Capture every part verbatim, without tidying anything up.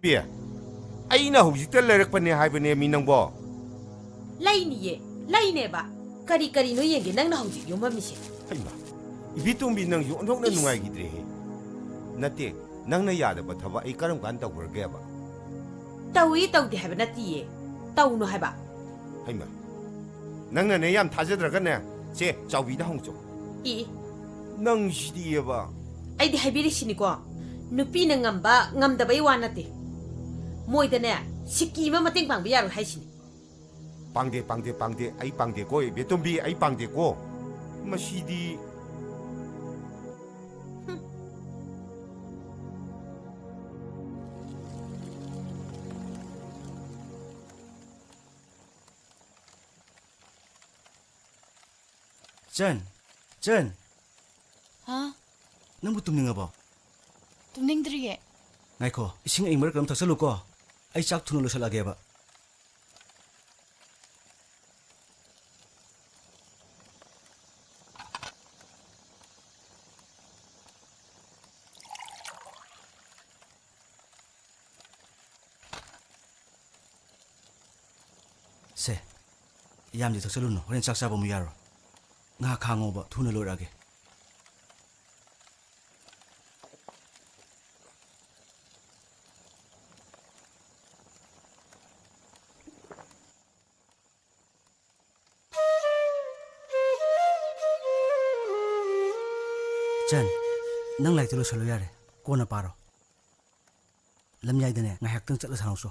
B, ꯑꯩꯅ ꯍꯧꯖꯤꯛꯇ ꯂꯩꯔꯛꯄꯅꯦ ꯍꯥꯏꯕꯅꯦ ꯃꯤ ꯅꯪꯕꯣ꯫ ꯂꯩꯅꯤꯌꯦ, ꯂꯩꯅꯦꯕ꯫ ꯀꯔꯤ ꯀꯔꯤꯅꯣ ꯌꯦꯡꯒꯦ ꯅꯪꯅ ꯍꯧꯖꯤꯛ ꯌꯣꯝꯃꯝꯃꯤꯁꯦ? ꯍꯩꯃꯥ, ꯏꯕꯦꯇꯣꯝꯕꯤ, ꯅꯪꯁꯨ ꯑꯣꯟꯊꯣꯛꯅ ꯏꯁ꯫ ꯅꯨꯡꯉꯥꯏꯈꯤꯗ꯭ꯔꯦꯍꯦ꯫ ꯅꯠꯇꯦ, ꯅꯪꯅ ꯌꯥꯗꯕ ꯊꯕꯛ ꯑꯩ ꯀꯔꯝ ꯀꯥꯟꯗ ꯇꯧꯈ꯭ꯔꯒꯦꯕ? ꯇꯧꯏ ꯇꯧꯗꯦ ꯍꯥꯏꯕ ꯅꯠꯇꯤꯌꯦ, ꯇꯧꯅꯨ ꯍꯥꯏꯕ꯫ ꯍꯩꯃꯥ, ꯅꯪꯅꯅꯦ ꯌꯥꯝ ꯊꯥꯖꯗ꯭ꯔꯒꯅꯦ, ꯁꯦ, ꯆꯥꯎꯕꯤꯗ ꯍꯪꯉꯨꯆꯣ꯫ ꯏ꯫ ꯅꯪꯁꯤꯗꯤꯑꯕ꯫ ꯑꯩꯗꯤ ꯍꯥꯏꯕꯤꯔꯤꯁꯤꯅꯤꯀꯣ, ꯅꯨꯄꯤꯅ ꯉꯝꯕ ꯉꯝꯗꯕꯩ ꯋꯥ ꯅꯠꯇꯦ꯫ ꯃꯣꯏꯗꯅꯦ ꯁꯤꯀꯤ ꯑꯃ ꯃꯇꯦꯡ ꯄꯥꯡꯕ ꯌꯥꯔꯣꯏ ꯍꯥꯏꯁꯤꯅꯤ꯫ ꯄꯥꯡꯗꯦ, ꯄꯥꯡꯗꯦ, ꯄꯥꯡꯗꯦ, ꯑꯩ ꯄꯥꯡꯗꯦꯀꯣ, ꯏꯕꯦꯇꯣꯝꯕꯤ, ꯑꯩ ꯄꯥꯡꯗꯦꯀꯣ꯫ ꯃꯁꯤꯗꯤ꯫ ꯍꯨꯝ꯫ ꯆꯟ, ꯆꯟ꯫ ꯍꯥ? ꯅꯪꯕꯨ ꯇꯨꯝꯅꯤꯡꯉꯕꯣ? ꯇꯨꯝꯅꯤꯡꯗ꯭ꯔꯤꯌꯦ꯫ ꯉꯥꯏꯈꯣ, ꯏꯁꯤꯡ ꯑꯏꯪꯕꯔ ꯀꯩꯅꯣꯝ ꯊꯛꯆꯜꯂꯨꯀꯣ꯫ ꯑꯩ ꯆꯥꯛ ꯊꯨꯅ ꯂꯣꯏꯁꯜꯂꯛꯑꯒꯦꯕ꯫ ꯁꯦ, ꯌꯥꯝꯗꯤ ꯊꯛꯆꯜꯂꯨꯅꯨ, ꯍꯣꯔꯦꯟ ꯆꯥꯛ ꯆꯥꯕ ꯑꯃꯨꯛ ꯌꯥꯔꯣꯏ꯫ ꯉꯥꯏꯍꯥꯛ ꯈꯥꯡꯉꯣꯕ, ꯊꯨꯅ ꯂꯣꯏꯔꯛꯑꯒꯦ꯫ ꯆꯟ, ꯅꯪ ꯂꯥꯏꯔꯤꯛꯇꯣ ꯂꯣꯏꯁꯜꯂꯣ ꯌꯥꯔꯦ, ꯀꯣꯟꯅ ꯄꯥꯔꯣ꯫ ꯂꯝꯌꯥꯏꯗꯅꯦ ꯉꯥꯏꯍꯥꯛꯇꯪ ꯆꯠꯂ ꯁꯥꯟꯅꯧꯆꯣ꯫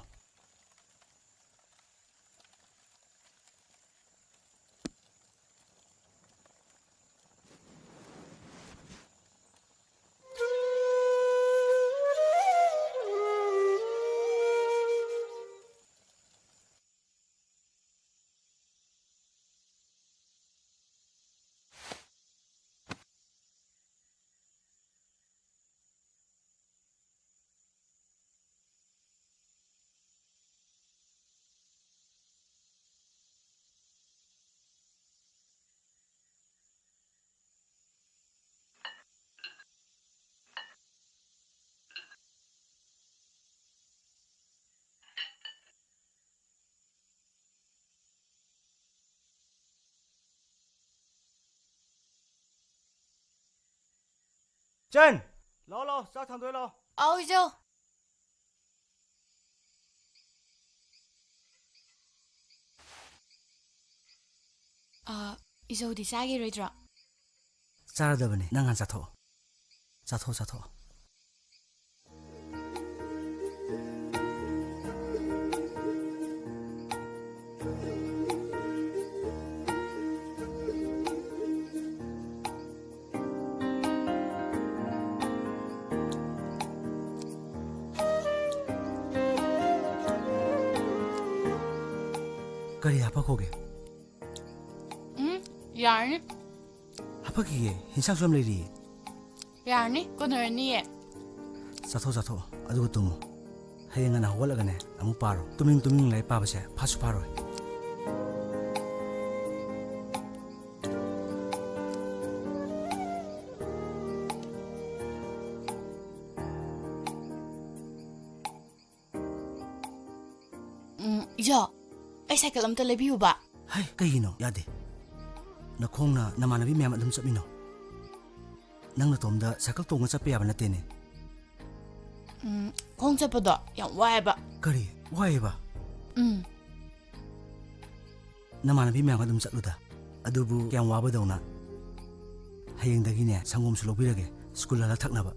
ꯆꯟ! ꯂꯥꯛꯑꯣ, ꯂꯥꯛꯑꯣ, ꯆꯥꯛ ꯊꯥꯡꯗꯣꯛꯑꯦ, ꯂꯥꯛꯑꯣ꯫ ꯑꯧ, ꯏꯆꯧ꯫ ꯑ, ꯏꯆꯧꯗꯤ ꯆꯥꯈꯤꯔꯣꯏꯗ꯭ꯔꯣ? ꯆꯥꯔꯗꯕꯅꯦ, ꯅꯪ ꯍꯥꯟꯅ ꯆꯥꯊꯣꯛꯑꯣ꯫ ꯆꯥꯊꯣꯛꯑꯣ, ꯆꯥꯊꯣꯛꯑꯣ꯫ ꯀꯔꯤ ꯍꯥꯄꯛꯈꯣꯒꯦ? ꯎꯝ, ꯌꯥꯔꯅꯤ꯫ ꯍꯥꯄꯛꯈꯤꯒꯦ, ꯍꯤꯟꯁꯥꯡꯁꯨ ꯌꯥꯝ ꯂꯩꯔꯤꯌꯦ꯫ ꯌꯥꯔꯅꯤ, ꯀꯣꯟꯅꯔꯅꯤꯌꯦ꯫ ꯆꯥꯊꯣꯛ, ꯆꯥꯊꯣꯛ, ꯑꯗꯨꯒ ꯇꯨꯝꯃꯣ꯫ ꯍꯌꯦꯡ ꯉꯟꯅ ꯍꯧꯒꯠꯂꯒꯅꯦ, ꯑꯃꯨꯛ ꯄꯥꯔꯣ꯫ ꯇꯨꯝꯅꯤꯡ ꯇꯨꯝꯅꯤꯡ ꯂꯥꯏꯔꯤꯛ ꯄꯥꯕꯁꯦ ꯐꯥꯁꯨ ꯐꯥꯔꯣꯏ꯫ ꯎꯝ, ꯏꯖꯣ, ꯑꯩ ꯁꯥꯏꯀꯜ ꯑꯝꯇ ꯂꯩꯕꯤꯌꯨꯕ꯫ ꯍꯩ, ꯀꯩꯒꯤꯅꯣ? ꯌꯥꯗꯦ꯫ ꯅꯈꯣꯡꯅ ꯅꯃꯥꯟꯅꯕꯤ ꯃꯌꯥꯝ ꯑꯗꯨꯝ ꯆꯠꯃꯤꯟꯅꯧ꯫ ꯅꯪ ꯅꯇꯣꯝꯗ ꯁꯥꯏꯀꯜ ꯇꯣꯡꯉ ꯆꯠꯄ ꯌꯥꯕ ꯅꯠꯇꯦꯅꯦ꯫ ꯎꯝ, ꯈꯣꯡ ꯆꯠꯄꯗꯣ ꯌꯥꯝ ꯋꯥꯏꯑꯦꯕ꯫ ꯀꯔꯤ? ꯋꯥꯏꯑꯦꯕ? ꯎꯝ꯫ ꯅꯃꯥꯟꯅꯕꯤ ꯃꯌꯥꯝꯒ ꯑꯗꯨꯝ ꯆꯠꯂꯨꯗ꯫ ꯑꯗꯨꯕꯨ ꯀꯌꯥꯝ ꯋꯥꯕꯗꯧꯅ꯫ ꯍꯌꯦꯡꯗꯒꯤꯅꯦ ꯁꯪꯒꯣꯝꯁꯨ ꯂꯧꯕꯤꯔꯒꯦ, ꯁ꯭ꯀꯨꯜ ꯍꯜꯂꯛ ꯊꯛꯅꯕ꯫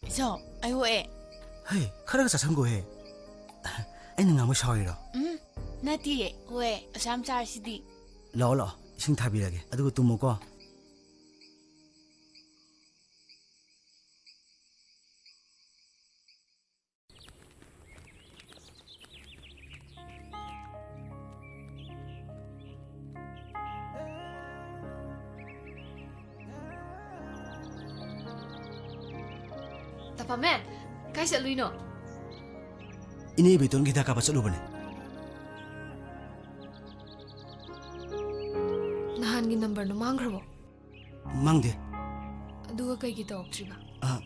ꯏꯆꯧ, ꯑꯩ ꯑꯣꯛꯑꯦ꯫ ꯍꯩ, ꯈꯔꯒ ꯆꯥꯁꯟꯒꯣꯍꯦ꯫ ꯑꯩꯅ ꯉꯥꯡꯕ ꯁꯥꯎꯔꯤꯔꯣ? ꯎꯝ, ꯅꯠꯇꯤꯌꯦ, ꯑꯣꯛꯑꯦ꯫ ꯑꯁꯥꯝ ꯆꯥꯔꯁꯤꯗꯤ꯫ ꯂꯥꯛꯑꯣ, ꯂꯥꯛꯑꯣ, ꯏꯁꯤꯡ ꯊꯥꯕꯤꯔꯒꯦ, ꯑꯗꯨꯒ ꯇꯨꯝꯃꯣꯀꯣ꯫ ꯇꯥꯄꯥꯃꯦꯟ, ꯀꯥꯏ ꯆꯠꯂꯨꯏꯅꯣ? ꯏꯅꯦ ꯏꯕꯦꯇꯣꯟꯒꯤ ꯍꯤꯗꯥꯛ ꯀꯥꯞꯄ ꯆꯠꯂꯨꯕꯅꯦ꯫ ꯅꯍꯥꯟꯒꯤ ꯅꯝꯕꯔꯗꯣ ꯃꯥꯡꯈ꯭ꯔꯕꯣ? ꯃꯥꯡꯗꯦ꯫ ꯑꯗꯨꯒ ꯀꯩꯒꯤ ꯇꯧꯔꯛꯇ꯭ꯔꯤꯕ? ꯑ,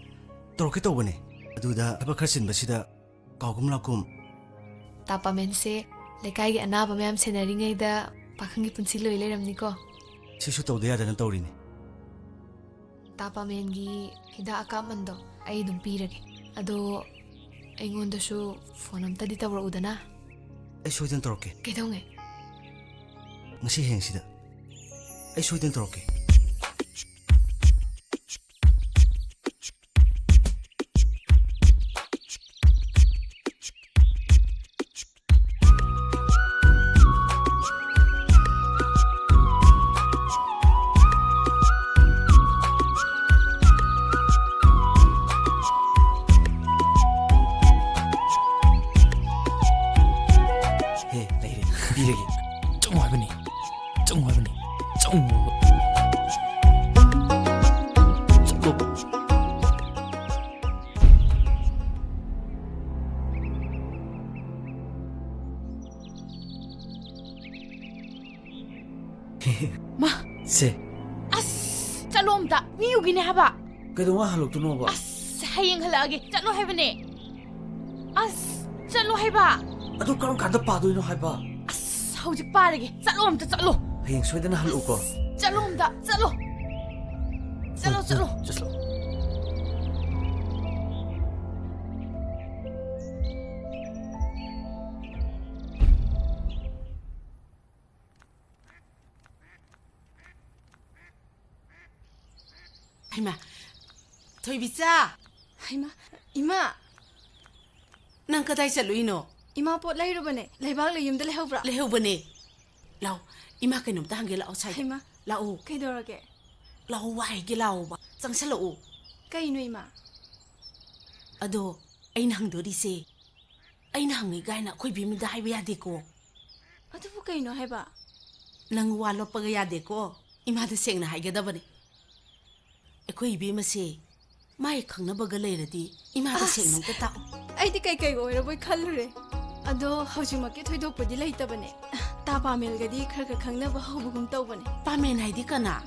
ꯇꯧꯔꯛꯀꯦ ꯇꯧꯕꯅꯦ꯫ ꯑꯗꯨꯗ ꯊꯕꯛ ꯈꯔ ꯆꯤꯟꯕꯁꯤꯗ ꯀꯥꯎꯒꯨꯝ ꯂꯥꯛꯀꯨꯝ꯫ ꯇꯥꯄꯥꯃꯦꯟꯁꯦ ꯂꯩꯀꯥꯏꯒꯤ ꯑꯅꯥꯕ ꯃꯌꯥꯝ ꯁꯦꯟꯅꯔꯤꯉꯩꯗ ꯄꯥꯈꯪꯒꯤ ꯄꯨꯟꯁꯤ ꯂꯣꯏ ꯂꯩꯔꯝꯅꯤꯀꯣ꯫ ꯁꯤꯁꯨ ꯇꯧꯗ ꯌꯥꯗꯅ ꯇꯧꯔꯤꯅꯤ꯫ ꯇꯥ ꯄꯥꯃꯦꯟꯒꯤ ꯍꯤꯗꯥꯛ ꯑꯀꯥꯞꯃꯟꯗꯣ ꯑꯩ ꯑꯗꯨꯝ ꯄꯤꯔꯒꯦ꯫ ꯑꯗꯣ ꯑꯩꯉꯣꯟꯗꯁꯨ ꯐꯣꯟ ꯑꯝꯇꯗꯤ ꯇꯧꯔꯛꯎꯗꯅ꯫ ꯑꯩ ꯁꯣꯏꯗꯅ ꯇꯧꯔꯛꯀꯦ꯫ ꯀꯩꯗꯧꯉꯩ? ꯉꯁꯤ ꯍꯌꯦꯡꯁꯤꯗ꯫ ꯑꯩ ꯁꯣꯏꯗꯅ ꯇꯧꯔꯛꯀꯦ꯫ ꯍꯦ, ꯂꯩꯔꯦ, ꯄꯤꯔꯒꯦ꯫ ꯆꯪꯉꯣ ꯍꯥꯏꯕꯅꯤ, ꯆꯪꯉꯣ ꯍꯥꯏꯕꯅꯤ, ꯆꯪꯉꯣ꯫ ꯆꯠꯂꯣ꯫ ꯃꯥ! ꯁꯦ꯫ ꯑꯁ! ꯆꯠꯂꯣ ꯑꯝꯇ! ꯃꯤ ꯎꯒꯤꯅꯦ ꯍꯥꯏꯕ! ꯀꯩꯗꯧꯉꯩ ꯍꯜꯂꯛꯇꯣꯏꯅꯣꯕ? ꯑꯁ! ꯍꯌꯦꯡ ꯍꯜꯂꯛꯑꯒꯦ꯫ ꯆꯠꯂꯣ ꯍꯥꯏꯕꯅꯦ! ꯑꯁ! ꯆꯠꯂꯣ ꯍꯥꯏꯕ! ꯑꯗꯨ ꯀꯔꯝ ꯀꯥꯟꯗ ꯄꯥꯗꯣꯏꯅꯣ ꯍꯥꯏꯕ? ꯑꯁ! ꯍꯧꯖꯤꯛ ꯄꯥꯔꯒꯦ꯫ ꯆꯠꯂꯣ ꯑꯝꯇ ꯆꯠꯂꯣ! ꯍꯌꯦꯡ ꯁꯣꯏꯗꯅ ꯍꯜꯂꯛꯎꯀꯣ꯫ ꯑꯁ! ꯆꯠꯂꯣ ꯑꯝꯇ! ꯆꯠꯂꯣ! ꯆꯠꯂꯣ, ꯍꯣꯏ, ꯆꯠꯂꯣ! ꯆꯠꯂꯣ꯫ ꯍꯩꯃꯥ, ꯊꯣꯏꯕꯤꯆꯥ! ꯍꯩꯃꯥ, ꯏꯃꯥ! ꯅꯪ ꯀꯗꯥꯏ ꯆꯠꯂꯨꯏꯅꯣ? ꯏꯃꯥ, ꯄꯣꯠ ꯂꯩꯔꯨꯕꯅꯦ꯫ ꯂꯩꯕꯥꯛꯂꯩ ꯌꯨꯝꯗ ꯂꯩꯍꯧꯕ꯭ꯔꯥ? ꯂꯩꯍꯧꯕꯅꯦ꯫ ꯂꯥꯎ, ꯏꯃꯥ ꯀꯩꯅꯣꯝꯇ ꯍꯪꯒꯦ, ꯂꯥꯛꯑꯣ ꯁ꯭ꯋꯥꯏꯗ꯫ ꯍꯩꯃꯥ! ꯂꯥꯛꯑꯣ꯫ ꯀꯩꯗꯧꯔꯒꯦ? ꯂꯥꯛꯑꯣ, ꯋꯥ ꯍꯥꯏꯒꯦ, ꯂꯥꯛꯑꯣꯕ꯫ ꯆꯪꯁꯜꯂꯛꯑꯣ꯫ ꯀꯩꯅꯣ, ꯏꯃꯥ? ꯑꯗꯣ, ꯑꯩꯅ ꯍꯪꯗꯣꯔꯤꯁꯦ, ꯑꯩꯅ ꯍꯪꯉꯤ ꯀꯥꯏꯅ ꯑꯩꯈꯣꯏ ꯏꯕꯦꯝꯃꯗ ꯍꯥꯏꯕ ꯌꯥꯗꯦꯀꯣ꯫ ꯑꯗꯨꯕꯨ ꯀꯩꯅꯣ ꯍꯥꯏꯕ? ꯅꯪ ꯋꯥ ꯂꯣꯠꯄꯒ ꯌꯥꯗꯦꯀꯣ꯫ ꯏꯃꯥꯗ ꯁꯦꯡꯅ ꯍꯥꯏꯒꯗꯕꯅꯦ꯫ ꯑꯩꯈꯣꯏ ꯏꯕꯦꯝꯃꯁꯦ ꯃꯥꯏ ꯈꯪꯅꯕꯒ ꯂꯩꯔꯗꯤ ꯏꯃꯥꯗ ꯑꯁ! ꯁꯦꯡꯅ ꯑꯝꯇ ꯇꯥꯛꯑꯣ꯫ ꯑꯩꯗꯤ ꯀꯩꯀꯩ ꯑꯣꯏꯔꯕꯣꯏ ꯈꯜꯂꯨꯔꯦ꯫ ꯑꯗꯣ ꯍꯧꯖꯤꯛꯃꯛꯀꯤ ꯊꯣꯏꯗꯣꯛꯄꯗꯤ ꯂꯩꯇꯕꯅꯦ꯫ ꯇꯥ ꯄꯥꯃꯦꯜꯒꯗꯤ ꯈꯔ ꯈꯔ ꯈꯪꯅꯕ ꯍꯧꯕꯒꯨꯝ ꯇꯧꯕꯅꯦ꯫ ꯄꯥꯃꯦꯜ ꯍꯥꯏꯗꯤ ꯀꯅꯥ?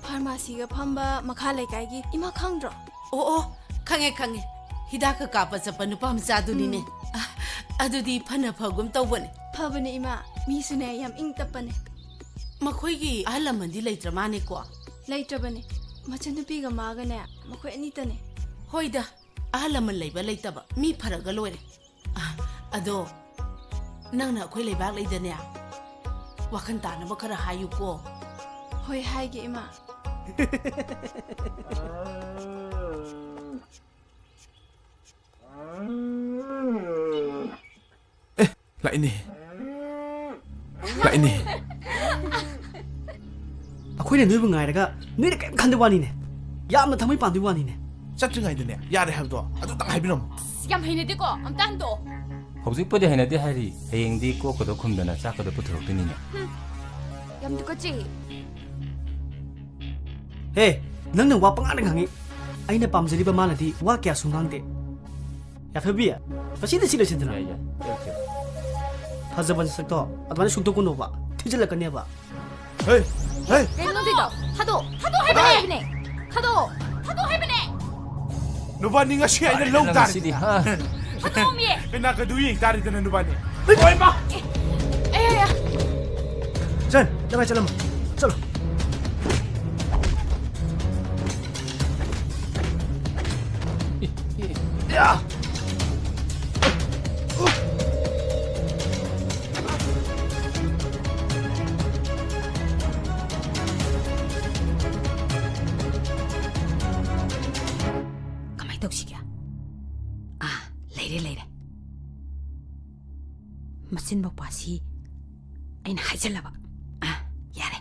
ꯐꯥꯔꯃꯥꯁꯤꯒ ꯐꯝꯕ ꯃꯈꯥ ꯂꯩꯀꯥꯏꯒꯤ ꯏꯃꯥ ꯈꯪꯗ꯭ꯔꯣ? ꯑꯣ, ꯑꯣ, ꯈꯪꯉꯦ, ꯈꯪꯉꯦ꯫ ꯍꯤꯗꯥꯛꯀ ꯀꯥꯞꯄ ꯆꯠꯄ ꯅꯨꯄꯥ ꯃꯆꯥꯗꯨꯅꯤꯅꯦ꯫ ꯎꯝ꯫ ꯑ, ꯑꯗꯨꯗꯤ ꯐꯅ ꯐꯒꯨꯝ ꯇꯧꯕꯅꯦ꯫ ꯐꯕꯅꯦ, ꯏꯃꯥ꯫ ꯃꯤꯁꯨꯅꯦ ꯌꯥꯝ ꯏꯪ ꯇꯞꯄꯅꯦ꯫ ꯃꯈꯣꯏꯒꯤ ꯑꯍꯜ ꯂꯃꯟꯗꯤ ꯂꯩꯇ꯭ꯔ ꯃꯥꯅꯦꯀꯣ? ꯂꯩꯇ꯭ꯔꯕꯅꯦ꯫ ꯃꯆꯟꯅꯨꯄꯤꯒ ꯃꯥꯒꯅꯦ, ꯃꯈꯣꯏ ꯑꯅꯤꯇꯅꯦ꯫ ꯍꯣꯏꯗ, ꯑꯍꯜ ꯂꯃꯟ ꯂꯩꯕ ꯂꯩꯇꯕ ꯃꯤ ꯐꯔꯒ ꯂꯣꯏꯔꯦ꯫ ꯑ, ꯑꯗꯣ ꯅꯪꯅ ꯑꯩꯈꯣꯏ ꯂꯩꯕꯥꯛ ꯂꯩꯗꯅꯦ, ꯋꯥꯈꯜ ꯇꯥꯅꯕ ꯈꯔ ꯍꯥꯏꯌꯨꯀꯣ꯫ ꯍꯣꯏ, ꯍꯥꯏꯒꯦ, ꯏꯃꯥ꯫ ꯑꯦ, ꯂꯥꯛꯏꯅꯦ꯫ ꯂꯥꯛꯏꯅꯦ꯫ ꯑꯩꯈꯣꯏꯅ ꯅꯣꯏꯕꯨ ꯉꯥꯏꯔꯒ ꯅꯣꯏꯅ ꯀꯔꯤꯝ ꯈꯟꯗ ꯋꯥꯅꯤꯅꯦ꯫ ꯌꯥꯝꯅ ꯊꯃꯣꯏ ꯄꯥꯟꯗꯣꯏ ꯋꯥꯅꯤꯅꯦ꯫ ꯆꯠꯇ꯭ꯔꯤꯉꯩꯗꯅꯦ, ꯌꯥꯔꯦ ꯍꯥꯏꯕꯗꯣ ꯑꯗꯨꯇꯪ ꯍꯥꯏꯕꯤꯔꯝꯃꯣ꯫ ꯑꯁ, ꯌꯥꯝ ꯍꯩꯅꯗꯦꯀꯣ, ꯑꯝꯇ ꯍꯟꯗꯣꯛꯑꯣ꯫ ꯍꯧꯖꯤꯛꯄꯨꯗꯤ ꯍꯩꯅꯗꯦ ꯍꯥꯏꯔꯤ, ꯍꯌꯦꯡꯗꯤ ꯀꯣꯛꯀꯗꯣ ꯈꯨꯝꯗꯅ ꯆꯥꯛꯀꯗꯣ ꯄꯨꯊꯣꯔꯛꯇꯣꯏꯅꯤꯅꯦ꯫ ꯍꯨꯝ, ꯌꯥꯝ ꯇꯨꯀꯠꯆꯩ꯫ ꯍꯦ, ꯅꯪꯅ ꯋꯥ ꯄꯉꯥꯡꯗ ꯉꯥꯡꯉꯤ꯫ ꯑꯩꯅ ꯄꯥꯝꯖꯔꯤꯕ ꯃꯥꯅꯗꯤ ꯋꯥ ꯀꯌꯥꯁꯨ ꯉꯥꯡꯗꯦ꯫ ꯌꯥꯐꯦꯕꯤ, ꯉꯁꯤꯗꯤ ꯁꯤ ꯂꯣꯏꯁꯤꯟꯗꯅ꯫ ꯌꯥꯏ, ꯌꯥꯏ, ꯌꯥꯏ, ꯌꯥꯏ꯫ ꯐꯖꯕ ꯅꯁꯛꯇꯣ ꯑꯗꯨꯃꯥꯏꯅ ꯁꯨꯛꯇꯣꯛꯀꯅꯣꯕ, ꯊꯤꯖꯤꯜꯂꯛꯀꯅꯦꯕ꯫ ꯍꯦ, ꯍꯦ꯫ ꯀꯩꯅꯣ ꯅꯪ ꯇꯧꯔꯤꯗꯣ? ꯊꯥꯗꯣꯛꯑꯣ, ꯊꯥꯗꯣꯛꯑꯣ ꯍꯥꯏꯕꯅꯦ꯫ ꯍꯥꯏ! ꯊꯥꯗꯣꯛꯑꯣ, ꯊꯥꯗꯣꯛꯑꯣ ꯍꯥꯏꯕꯅꯦ꯫ ꯅꯨꯕꯥꯅꯤ ꯉꯁꯤ ꯑꯩꯅ ꯂꯧ ꯇꯥꯔꯦꯗꯅ꯫ ꯉꯁꯤꯗꯤ, ꯍꯥ? ꯊꯥꯗꯣꯛꯑꯣꯃꯤ꯫ ꯀꯅꯥ ꯀꯗꯨ ꯌꯦꯡ ꯇꯥꯔꯦꯗꯅ ꯅꯨꯕꯥꯅꯤ꯫ ꯑꯣꯏꯃ! ꯑꯦ, ꯑꯦ, ꯑꯦ꯫ ꯆꯟ, ꯆꯠꯂꯣ, ꯆꯠꯂꯝꯃꯣ꯫ ꯆꯠꯂꯣ꯫ ꯌꯥ! ꯀꯃꯥꯏ ꯇꯧꯁꯤꯒꯦ? ꯑꯥ, ꯂꯩꯔꯦ, ꯂꯩꯔꯦ꯫ ꯃꯆꯤꯟ ꯃꯧꯄꯥꯁꯤ ꯑꯩꯅ ꯍꯥꯏꯖꯜꯂꯕ꯫ ꯑꯥ, ꯌꯥꯔꯦ꯫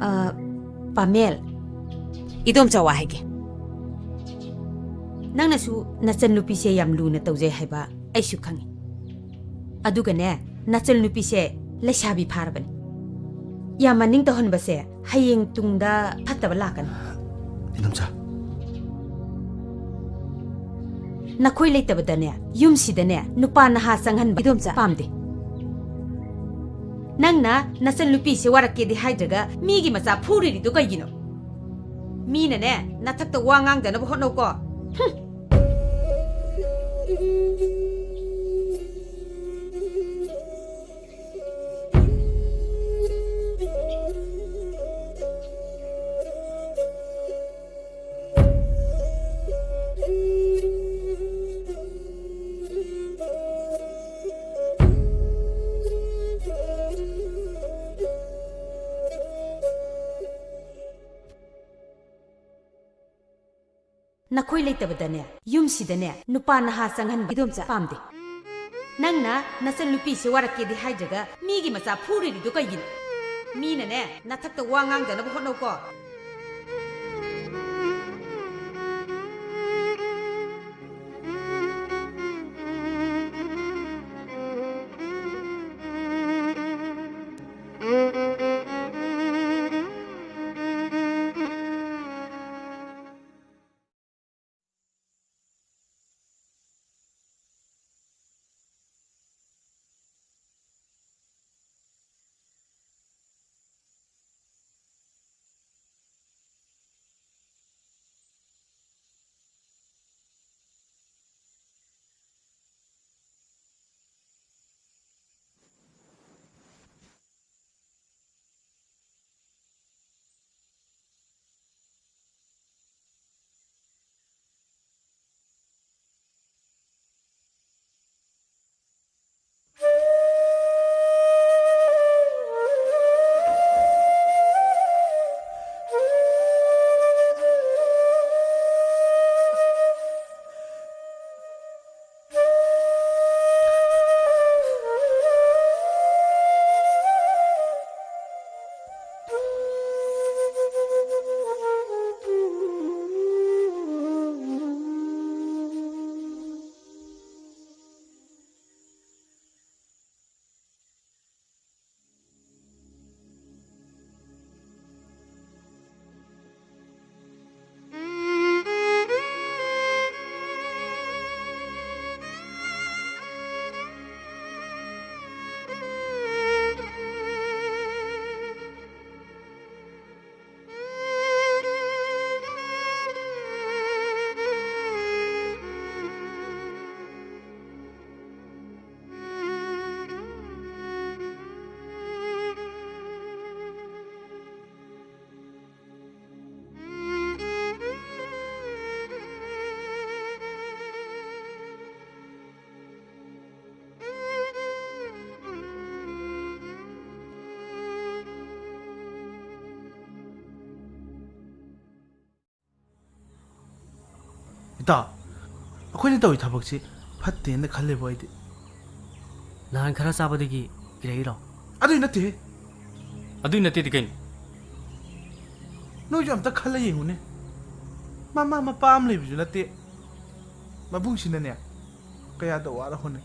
ꯑ, ꯄꯥꯃꯦꯜ, ꯏꯗꯣꯝꯆꯥ, ꯋꯥ ꯍꯥꯏꯒꯦ꯫ ꯅꯪꯅꯁꯨ ꯅꯆꯟꯅꯨꯄꯤꯁꯦ ꯌꯥꯝ ꯂꯨꯅ ꯇꯧꯖꯩ ꯍꯥꯏꯕ ꯑꯩꯁꯨ ꯈꯪꯉꯤ꯫ ꯑꯗꯨꯒꯅꯦ, ꯅꯆꯟꯅꯨꯄꯤꯁꯦ ꯂꯩꯁꯥꯕꯤ ꯐꯥꯔꯕꯅꯤ꯫ ꯌꯥꯝ ꯃꯅꯤꯡ ꯇꯧꯍꯟꯕꯁꯦ ꯍꯌꯦꯡ ꯇꯨꯡꯗ ꯐꯠꯇꯕ ꯂꯥꯛꯀꯅꯤ꯫ ꯏꯗꯣꯝꯆꯥ꯫ ꯅꯈꯣꯏ ꯂꯩꯇꯕꯗꯅꯦ, ꯌꯨꯝꯁꯤꯗꯅꯦ ꯅꯨꯄꯥ ꯅꯍꯥ ꯆꯪꯍꯟꯕ ꯏꯗꯣꯝꯆꯥ ꯄꯥꯝꯗꯦ꯫ ꯅꯪꯅ ꯅꯆꯟꯅꯨꯄꯤꯁꯦ ꯋꯥꯔꯛꯀꯦꯗꯤ ꯍꯥꯏꯗ꯭ꯔꯒ ꯃꯤꯒꯤ ꯃꯆꯥ ꯐꯨꯔꯤꯗꯣ ꯀꯩꯒꯤꯅꯣ? ꯃꯤꯅꯅꯦ ꯅꯊꯛꯇ ꯋꯥ ꯉꯥꯡꯗꯅꯕ ꯍꯣꯠꯅꯧꯀꯣ꯫ ꯍꯨꯝ꯫ ꯅꯈꯣꯏ ꯂꯩꯇꯕꯗꯅꯦ, ꯌꯨꯝꯁꯤꯗꯅꯦ ꯅꯨꯄꯥ ꯅꯍꯥ ꯆꯪꯍꯟꯕ ꯏꯗꯣꯝꯆꯥ ꯄꯥꯝꯗꯦ꯫ ꯅꯪꯅ ꯅꯆꯟꯅꯨꯄꯤꯁꯦ ꯋꯥꯔꯛꯀꯦꯗꯤ ꯍꯥꯏꯗ꯭ꯔꯒ ꯃꯤꯒꯤ ꯃꯆꯥ ꯐꯨꯔꯤꯗꯣ ꯀꯩꯒꯤꯅꯣ? ꯃꯤꯅꯅꯦ ꯅꯊꯛꯇ ꯋꯥ ꯉꯥꯡꯗꯅꯕ ꯍꯣꯠꯅꯧꯀꯣ꯫ ꯏꯇꯥꯎ, ꯑꯩꯈꯣꯏꯅ ꯇꯧꯔꯤ ꯊꯕꯛꯁꯤ ꯐꯠꯇꯦꯅ ꯈꯜꯂꯦꯕꯣ ꯑꯩꯗꯤ꯫ ꯅꯍꯥꯟ ꯈꯔ ꯆꯥꯕꯗꯒꯤ ꯀꯤꯔꯛꯏꯔꯣ? ꯑꯗꯨꯏ ꯅꯠꯇꯦꯍꯦ꯫ ꯑꯗꯨꯏ ꯅꯠꯇꯦꯗꯤ ꯀꯩꯅꯣ? ꯅꯣꯏꯁꯨ ꯑꯝꯇ ꯈꯜꯂ ꯌꯦꯡꯉꯨꯅꯦ꯫ ꯃꯃꯥ ꯃꯄꯥ ꯑꯃ ꯂꯩꯕꯁꯨ ꯅꯠꯇꯦ꯫ ꯃꯕꯨꯡꯁꯤꯅꯅꯦ, ꯀꯌꯥꯗ ꯋꯥꯔ ꯍꯣꯠꯅꯩ꯫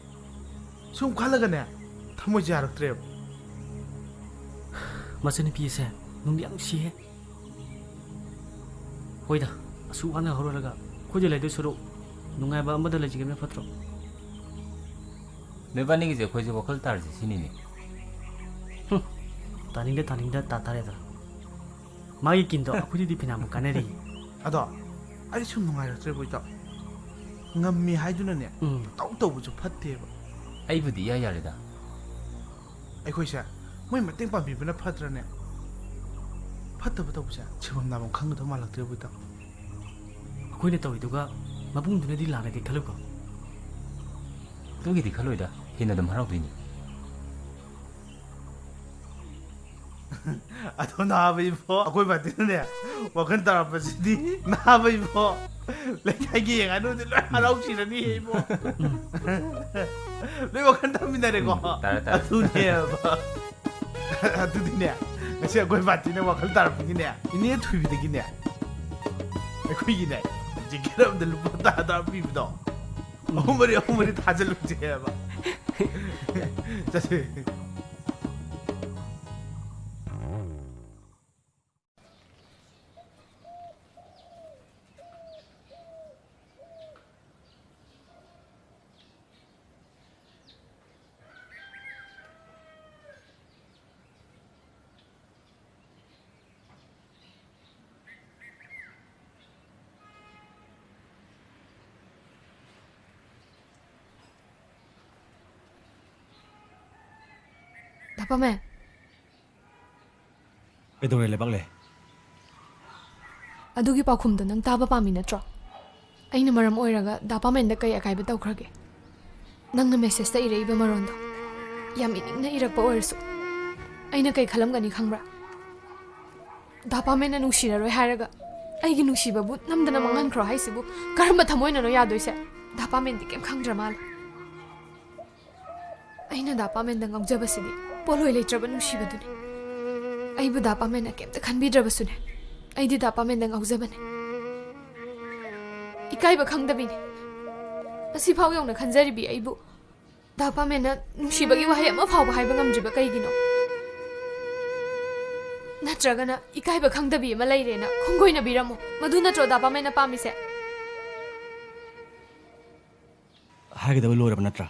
ꯁꯨꯝ ꯈꯜꯂꯒꯅꯦ, ꯊꯃꯣꯏꯁꯦ ꯌꯥꯔꯛꯇ꯭ꯔꯦꯕ꯫ ꯃꯆꯟꯅꯨꯄꯤ ꯑꯁꯦ ꯅꯨꯡꯗꯤ ꯌꯥꯝ ꯅꯨꯡꯁꯤꯍꯦ꯫ ꯍꯣꯏꯗ, ꯑꯁꯨꯛ ꯋꯥꯅ ꯍꯧꯔꯂꯒ ꯑꯩꯈꯣꯏꯗ ꯂꯩꯗꯣꯏ ꯁꯔꯨꯛ ꯅꯨꯡꯉꯥꯏꯕ ꯑꯃꯗ ꯂꯩꯖꯈꯤꯕꯅ ꯐꯠꯇ꯭ꯔꯣ? ꯅꯣꯏꯕꯥꯅꯤꯒꯤꯁꯦ ꯑꯩꯈꯣꯏꯁꯦ ꯋꯥꯈꯜ ꯇꯥꯔꯁꯤ ꯁꯤꯅꯤꯅꯦ꯫ ꯍꯨꯝ, ꯇꯥꯅꯤꯡꯗ ꯇꯥꯅꯤꯡꯗ ꯇꯥ ꯇꯥꯔꯦꯗꯅ꯫ ꯃꯥꯒꯤ ꯀꯤꯟꯗꯣ ꯑꯩꯈꯣꯏꯗꯗꯤ ꯐꯤꯅꯥꯝꯕꯨ ꯀꯥꯟꯅꯔꯤ꯫ ꯑꯗꯣ ꯑꯩ ꯁꯨꯝ ꯅꯨꯡꯉꯥꯏꯔꯛꯇ꯭ꯔꯦꯕꯣ ꯏꯇꯥꯎ꯫ ꯉꯝꯃꯤ ꯍꯥꯏꯗꯨꯅꯅꯦ, ꯎꯝ꯫ ꯇꯧ ꯇꯧꯕꯁꯨ ꯐꯠꯇꯦꯕ꯫ ꯑꯩꯕꯨꯗꯤ ꯏꯌꯥ ꯌꯥꯔꯦꯗ꯫ ꯑꯩꯈꯣꯏꯁꯦ ꯃꯣꯏ ꯃꯇꯦꯡ ꯄꯥꯡꯕꯤꯕꯅ ꯐꯠꯇ꯭ꯔꯅꯦ? ꯐꯠꯇꯕ ꯇꯧꯕꯁꯦ ꯁꯤꯐꯝ ꯅꯥꯐꯝ ꯈꯪꯒꯗꯧ ꯃꯥꯜꯂꯛꯇ꯭ꯔꯦꯕꯣ ꯏꯇꯥꯎ꯫ ꯑꯩꯈꯣꯏꯅ ꯇꯧꯔꯤꯗꯨꯒ ꯃꯕꯨꯡꯗꯨꯅꯗꯤ ꯂꯥꯟꯅꯗꯤ ꯈꯜꯂꯨꯀꯣ꯫ ꯑꯗꯨꯒꯤꯗꯤ ꯈꯜꯂꯣꯏꯗ, ꯍꯦꯟꯅ ꯑꯗꯨꯝ ꯍꯔꯥꯎꯗꯣꯏꯅꯤ꯫ ꯑꯗꯣ ꯅꯥꯕ ꯏꯕꯣ, ꯑꯩꯈꯣꯏ ꯄꯥꯔꯇꯤꯅꯅꯦ ꯋꯥꯈꯜ ꯇꯥꯔꯛꯄꯁꯤꯗꯤ, ꯅꯥꯕ ꯏꯕꯣ, ꯂꯩꯀꯥꯏꯒꯤ ꯌꯦꯡꯉꯥꯅꯨꯗꯤ ꯂꯣꯏ ꯍꯔꯥꯎ ꯁꯤꯔꯅꯤ ꯏꯕꯣ꯫ ꯂꯣꯏ ꯋꯥꯈꯜ ꯇꯥꯃꯤꯟꯅꯔꯦꯀꯣ꯫ ꯎꯝ, ꯇꯥꯔꯦ, ꯇꯥꯔꯦ꯫ ꯑꯗꯨꯅꯦꯕ꯫ ꯑꯗꯨꯗꯤꯅꯦ, ꯉꯁꯤ ꯑꯩꯈꯣꯏ ꯄꯥꯔꯇꯤꯅ ꯋꯥꯈꯜ ꯇꯥꯔꯛꯄꯒꯤꯅꯦ, ꯏꯅꯦ ꯊꯣꯏꯕꯤꯗꯒꯤꯅꯦ, ꯑꯩꯈꯣꯏꯒꯤꯅꯦ, ꯖꯦꯀꯦꯠ ꯑꯃꯗ ꯂꯨꯄꯥ ꯇꯔꯥ ꯇꯔꯥ ꯄꯤꯕꯗꯣ, ꯑꯍꯨꯝ ꯃꯔꯤ, ꯑꯍꯨꯝ ꯃꯔꯤ ꯊꯥꯖꯤꯜꯂꯨꯁꯦꯕ꯫ ꯆꯠꯁꯦ꯫ ꯗꯥ ꯄꯥꯃꯦꯟ꯫ ꯀꯩꯗꯧꯔꯦ ꯂꯩꯕꯥꯛꯂꯩ? ꯑꯗꯨꯒꯤ ꯄꯥꯎꯈꯨꯝꯗꯣ ꯅꯪ ꯇꯥꯕ ꯄꯥꯝꯃꯤ ꯅꯠꯇ꯭ꯔꯣ? ꯑꯩꯅ ꯃꯔꯝ ꯑꯣꯏꯔꯒ ꯗꯥ ꯄꯥꯃꯦꯟꯗ ꯀꯩ ꯑꯀꯥꯏꯕ ꯇꯧꯈ꯭ꯔꯒꯦ? ꯅꯪꯅ ꯃꯦꯁꯦꯖꯇ ꯏꯔꯛꯏꯕ ꯃꯔꯣꯟꯗꯣ ꯌꯥꯝ ꯏꯅꯤꯡꯅ ꯏꯔꯛꯄ ꯑꯣꯏꯔꯁꯨ, ꯑꯩꯅ ꯀꯩ ꯈꯜꯂꯝꯒꯅꯤ ꯈꯪꯕ꯭ꯔꯥ? ꯗꯥ ꯄꯥꯃꯦꯟꯅ ꯅꯨꯡꯁꯤꯔꯔꯣꯏ ꯍꯥꯏꯔꯒ ꯑꯩꯒꯤ ꯅꯨꯡꯁꯤꯕꯕꯨ ꯅꯝꯗꯅ ꯃꯥꯡꯍꯟꯈ꯭ꯔꯣ ꯍꯥꯏꯁꯤꯕꯨ ꯀꯔꯝꯕ ꯊꯃꯣꯏꯅꯅꯣ ꯌꯥꯗꯣꯏꯁꯦ? ꯗꯥ ꯄꯥꯃꯦꯟꯗꯤ ꯀꯩꯝ ꯈꯪꯗ꯭ꯔ ꯃꯥꯜꯂꯦ꯫ ꯑꯩꯅ ꯗꯥ ꯄꯥꯃꯦꯟꯗ ꯉꯥꯎꯖꯕꯁꯤꯗꯤ ꯄꯣꯠꯂꯣꯏ ꯂꯩꯇ꯭ꯔꯕ ꯅꯨꯡꯁꯤꯕꯗꯨꯅꯤ꯫ ꯑꯩꯕꯨ ꯗꯥ ꯄꯥꯃꯦꯟꯅ ꯀꯩꯝꯇ ꯈꯟꯕꯤꯗ꯭ꯔꯕꯁꯨꯅꯦ, ꯑꯩꯗꯤ ꯗꯥ ꯄꯥꯃꯦꯟꯗ ꯉꯥꯎꯖꯕꯅꯦ꯫ ꯏꯀꯥꯏꯕ ꯈꯪꯗꯕꯤꯅꯦ꯫ ꯑꯁꯤꯐꯥꯎ ꯌꯧꯅ ꯈꯟꯖꯔꯤꯕꯤ ꯑꯩꯕꯨ ꯗꯥ ꯄꯥꯃꯦꯟꯅ ꯅꯨꯡꯁꯤꯕꯒꯤ ꯋꯥꯍꯩ ꯑꯃ ꯐꯥꯎꯕ ꯍꯥꯏꯕ ꯉꯝꯗ꯭ꯔꯤꯕ ꯀꯩꯒꯤꯅꯣ? ꯅꯠꯇ꯭ꯔꯒꯅ ꯏꯀꯥꯏꯕ ꯈꯪꯗꯕꯤ ꯑꯃ ꯂꯩꯔꯦꯅ ꯈꯣꯡꯒꯣꯏꯅꯕꯤꯔꯝꯃꯣ? ꯃꯗꯨ ꯅꯠꯇ꯭ꯔꯣ ꯗꯥ ꯄꯥꯃꯦꯟꯅ ꯄꯥꯝꯃꯤꯁꯦ? ꯍꯥꯏꯒꯗꯕ ꯂꯣꯏꯔꯕ ꯅꯠꯇ꯭ꯔꯥ?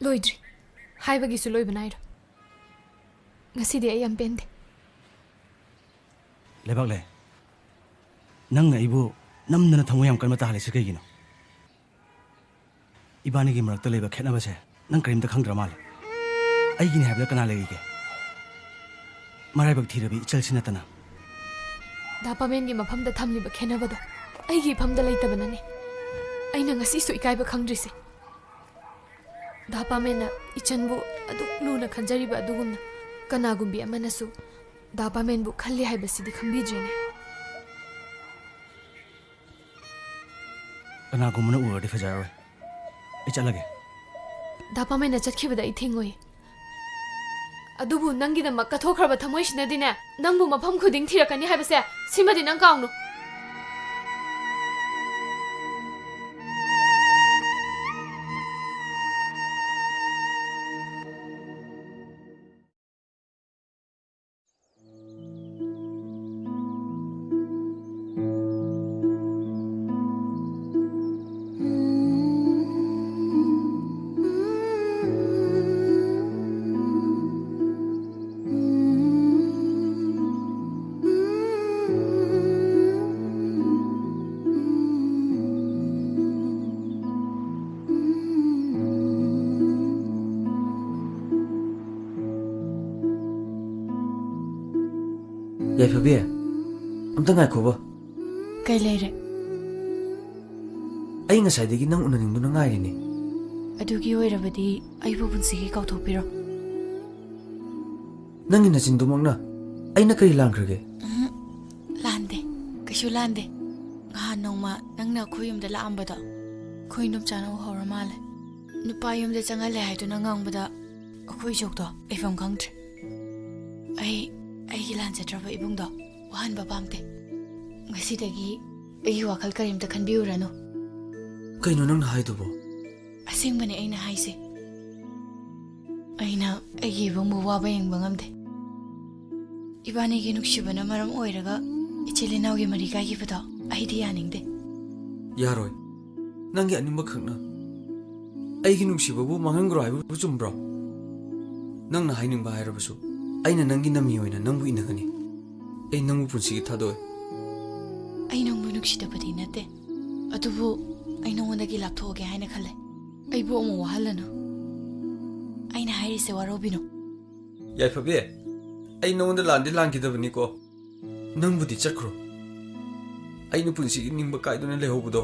ꯂꯣꯏꯗ꯭ꯔꯤ꯫ ꯍꯥꯏꯕꯒꯤꯁꯨ ꯂꯣꯏꯕ ꯅꯥꯏꯔꯣꯏ꯫ ꯉꯁꯤꯗꯤ ꯑꯩ ꯌꯥꯝ ꯄꯦꯟꯗꯦ꯫ ꯂꯩꯕꯥꯛꯂꯩ, ꯅꯪꯅ ꯑꯩꯕꯨ ꯅꯝꯗꯅ ꯊꯃꯣꯏ ꯌꯥꯝ ꯀꯟꯕ ꯇꯥꯍꯜꯂꯤꯁꯤ ꯀꯩꯒꯤꯅꯣ? ꯏꯕꯥꯅꯤꯒꯤ ꯃꯔꯛꯇ ꯂꯩꯕ ꯈꯦꯠꯅꯕꯁꯦ ꯅꯪ ꯀꯔꯤꯝꯇ ꯈꯪꯗ꯭ꯔ ꯃꯥꯜꯂꯦ꯫ ꯑꯩꯒꯤꯅꯤ ꯍꯥꯏꯕꯗ ꯀꯅꯥ ꯂꯩꯔꯤꯒꯦ? ꯃꯔꯥꯏꯕꯛ ꯊꯤꯔꯕꯤ ꯏꯆꯜꯁꯤ ꯅꯠꯇꯅ꯫ ꯗꯥ ꯄꯥꯃꯦꯟꯒꯤ ꯃꯐꯝꯗ ꯊꯝꯂꯤꯕ ꯈꯦꯠꯅꯕꯗꯣ ꯑꯩꯒꯤ ꯏꯐꯝꯗ ꯂꯩꯇꯕꯅꯅꯦ꯫ ꯑꯩꯅ ꯉꯁꯤꯁꯨ ꯏꯀꯥꯏꯕ ꯈꯪꯗ꯭ꯔꯤꯁꯦ꯫ ꯗꯥ ꯄꯥꯃꯦꯟꯅ ꯏꯆꯟꯕꯨ ꯑꯗꯨꯛ ꯂꯨꯅ ꯈꯟꯖꯔꯤꯕ ꯑꯗꯨꯒꯨꯝꯅ ꯀꯅꯥꯒꯨꯝꯕꯤ ꯑꯃꯅꯁꯨ ꯗꯥ ꯄꯥꯃꯦꯟꯕꯨ ꯈꯜꯂꯤ ꯍꯥꯏꯕꯁꯤꯗꯤ ꯈꯪꯕꯤꯗ꯭ꯔꯦꯅꯦ꯫ ꯀꯅꯥꯒꯨꯝꯕꯅ ꯎꯔꯗꯤ ꯐꯖꯔꯔꯣꯏ꯫ ꯑꯩ ꯆꯠꯂꯒꯦ꯫ ꯗꯥ ꯄꯥꯃꯦꯟꯅ ꯆꯠꯈꯤꯕꯗ ꯑꯩ ꯊꯤꯡꯉꯣꯏ꯫ ꯑꯗꯨꯕꯨ ꯅꯪꯒꯤꯗꯃꯛ ꯀꯠꯊꯣꯛꯈ꯭ꯔꯕ ꯊꯃꯣꯏꯁꯤꯅꯗꯤꯅꯦ, ꯅꯪꯕꯨ ꯃꯐꯝ ꯈꯨꯗꯤꯡ ꯊꯤꯔꯛꯀꯅꯤ ꯍꯥꯏꯕꯁꯦ, ꯁꯤꯃꯗꯤ ꯅꯪ ꯀꯥꯎꯅꯨ꯫ ꯌꯥꯏꯐꯕꯤ, ꯑꯝꯇ ꯉꯥꯏꯈꯣꯕ꯫ ꯀꯩ ꯂꯩꯔꯦ? ꯑꯩ ꯉꯁꯥꯏꯗꯒꯤ ꯅꯪ ꯎꯅꯅꯤꯡꯗꯨꯅ ꯉꯥꯏꯔꯤꯅꯦ꯫ ꯑꯗꯨꯒꯤ ꯑꯣꯏꯔꯕꯗꯤ ꯑꯩꯕꯨ ꯄꯨꯟꯁꯤꯒꯤ ꯀꯥꯎꯊꯣꯛꯄꯤꯔꯣ꯫ ꯅꯪꯒꯤ ꯅꯆꯤꯟꯗꯨꯃꯛꯅ ꯑꯩꯅ ꯀꯔꯤ ꯂꯥꯟꯈ꯭ꯔꯒꯦ? ꯎꯝ, ꯂꯥꯟꯗꯦ꯫ ꯀꯩꯁꯨ ꯂꯥꯟꯗꯦ꯫ ꯅꯍꯥꯟ ꯅꯣꯡꯃ ꯅꯪꯅ ꯑꯩꯈꯣꯏ ꯌꯨꯝꯗ ꯂꯥꯛꯑꯝꯕꯗꯣ, ꯑꯩꯈꯣꯏ ꯏꯗꯣꯝꯆꯥꯅ ꯎꯍꯧꯔ ꯃꯥꯜꯂꯦ꯫ ꯅꯨꯄꯥ ꯌꯨꯝꯗ ꯆꯪꯍꯜꯂꯦ ꯍꯥꯏꯗꯨꯅ ꯉꯥꯡꯕꯗ ꯑꯩꯈꯣꯏ ꯏꯆꯧꯗꯣ ꯂꯩꯐꯝ ꯈꯪꯗ꯭ꯔꯦ꯫ ꯑꯩ ꯑꯩꯒꯤ ꯂꯥꯟꯖꯗ꯭ꯔꯕ ꯏꯕꯨꯡꯗꯣ ꯋꯥꯍꯟꯕ ꯄꯥꯝꯗꯦ꯫ ꯉꯁꯤꯗꯒꯤ ꯑꯩꯒꯤ ꯋꯥꯈꯜ ꯀꯔꯤꯝꯇ ꯈꯟꯕꯤꯔꯨꯔꯅꯨ꯫ ꯀꯩꯅꯣ ꯅꯪꯅ ꯍꯥꯏꯗꯨꯕꯣ? ꯑꯁꯦꯡꯕꯅꯦ ꯑꯩꯅ ꯍꯥꯏꯁꯦ꯫ ꯑꯩꯅ ꯑꯩꯒꯤ ꯏꯕꯨꯡꯕꯨ ꯋꯥꯕ ꯌꯦꯡꯕ ꯉꯝꯗꯦ꯫ ꯏꯕꯥꯅꯤꯒꯤ ꯅꯨꯡꯁꯤꯕꯅ ꯃꯔꯝ ꯑꯣꯏꯔꯒ ꯏꯆꯤꯜ ꯏꯅꯥꯎꯒꯤ ꯃꯔꯤ ꯀꯥꯏꯈꯤꯕꯗꯣ ꯑꯩꯗꯤ ꯌꯥꯅꯤꯡꯗꯦ꯫ ꯌꯥꯔꯣꯏ꯫ ꯅꯪꯒꯤ ꯑꯅꯤꯡꯕ ꯈꯛꯅ ꯑꯩꯒꯤ ꯅꯨꯡꯁꯤꯕꯕꯨ ꯃꯥꯡꯍꯟꯈ꯭ꯔꯣ ꯍꯥꯏꯕꯕꯨ ꯆꯨꯝꯕ꯭ꯔꯣ? ꯅꯪꯅ ꯍꯥꯏꯅꯤꯡꯕ ꯍꯥꯏꯔꯕꯁꯨ ꯑꯩꯅ ꯅꯪꯒꯤ ꯅꯃꯤ ꯑꯣꯏꯅ ꯅꯪꯕꯨ ꯏꯟꯅꯒꯅꯤ꯫ ꯑꯩ ꯅꯪꯕꯨ ꯄꯨꯟꯁꯤꯒꯤ ꯊꯥꯗꯣꯛꯑꯣꯏ꯫ ꯑꯩ ꯅꯪꯕꯨ ꯅꯨꯡꯁꯤꯗꯕꯗꯤ ꯅꯠꯇꯦ, ꯑꯗꯨꯕꯨ ꯑꯩ ꯅꯉꯣꯟꯗꯒꯤ ꯂꯥꯞꯊꯣꯛꯑꯒꯦ ꯍꯥꯏꯅ ꯈꯜꯂꯦ꯫ ꯑꯩꯕꯨ ꯑꯃꯨꯛ ꯋꯥꯍꯜꯂꯅꯨ꯫ ꯑꯩꯅ ꯍꯥꯏꯔꯤꯁꯦ ꯋꯥꯔꯧꯕꯤꯅꯨ꯫ ꯌꯥꯏꯐꯕꯤ, ꯑꯩ ꯅꯉꯣꯟꯗ ꯂꯥꯟꯗꯤ ꯂꯥꯟꯈꯤꯗꯕꯅꯤꯀꯣ꯫ ꯅꯪꯕꯨꯗꯤ ꯆꯠꯈ꯭ꯔꯣ꯫ ꯑꯩꯅ ꯄꯨꯟꯁꯤꯒꯤ ꯅꯤꯡꯕ ꯀꯥꯏꯗꯨꯅ ꯂꯩꯍꯧꯕꯗꯣ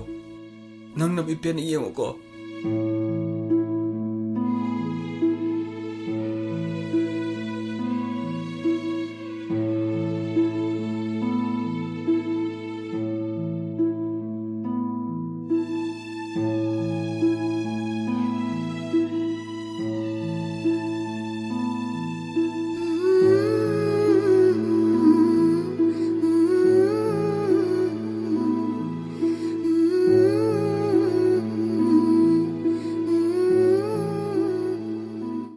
ꯅꯪ ꯅꯃꯤꯠ ꯄꯦꯟꯅ ꯌꯦꯡꯉꯨꯀꯣ꯫